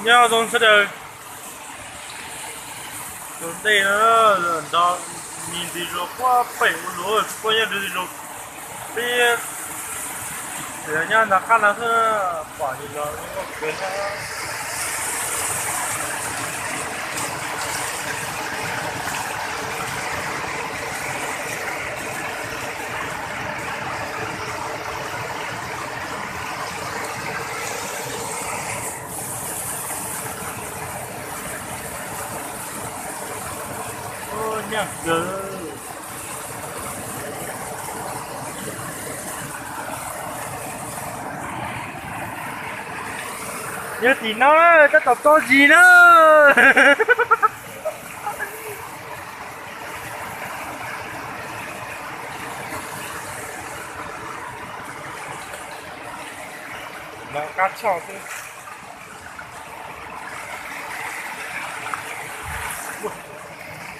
Nyob zoo sawv daws, tus dej no nrog mis ntxiv zos puag pem ua luaj, puag nyob ntxiv zos peb, nyob nram qab no xwb, pom li los zoo nkauj kawg thiab. Nyaj kawg. Yog tim no tab tom tso zis na. Los qab tshoj xwb.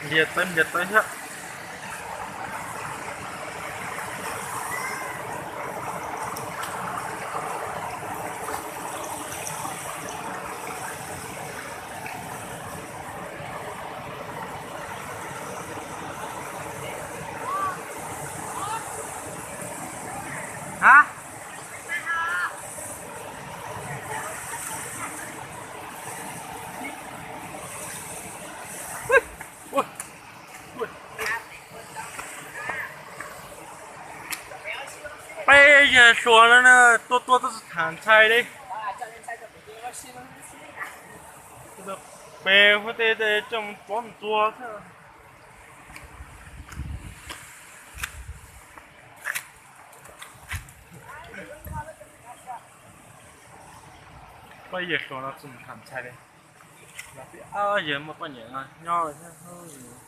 Ntiag tawv ntiag tawv thiab. Ha? Peb yawg hluas no na, tuaj tuaj tab sis tham ntshai li. Peb huab tej coj mus tuav ntua thiab. Peb yawg hluas no tsis tham ntshai li. Los peb ob yawg muaj poj niam no nyob thiab.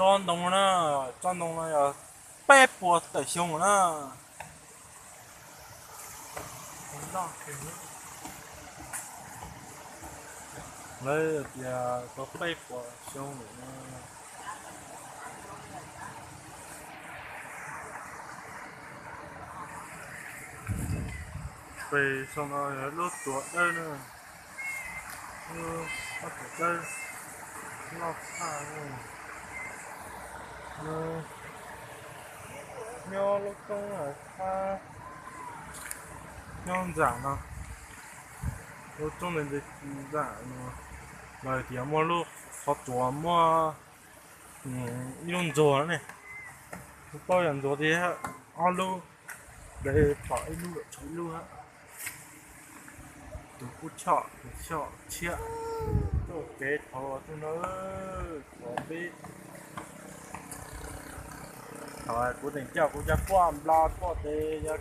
Tsob ntoo na, tsob ntoo no yog peb puas tawm xyoo na. Lawv tias tau peb puas xyoo lawm no. Pem saum no yog lub tuam dawb na. Lub tuam dawb loj tshaj. Nyob lub roob hauv qab, nyob ntxam no, lub roob ntawd ntxam no, lawv tias muaj lub qhov tuam muaj ib lub ntxuag ne, kuv paub yog ntxuag tiag, ob lub, lawv pom ib lub lawm tshuav ib lub. Tus kub choj, tus choj tshiab, tuaj kev thaum twg no, thaum peb, thaum kuv teem coj kuv cov poj nplo tuaj ces yog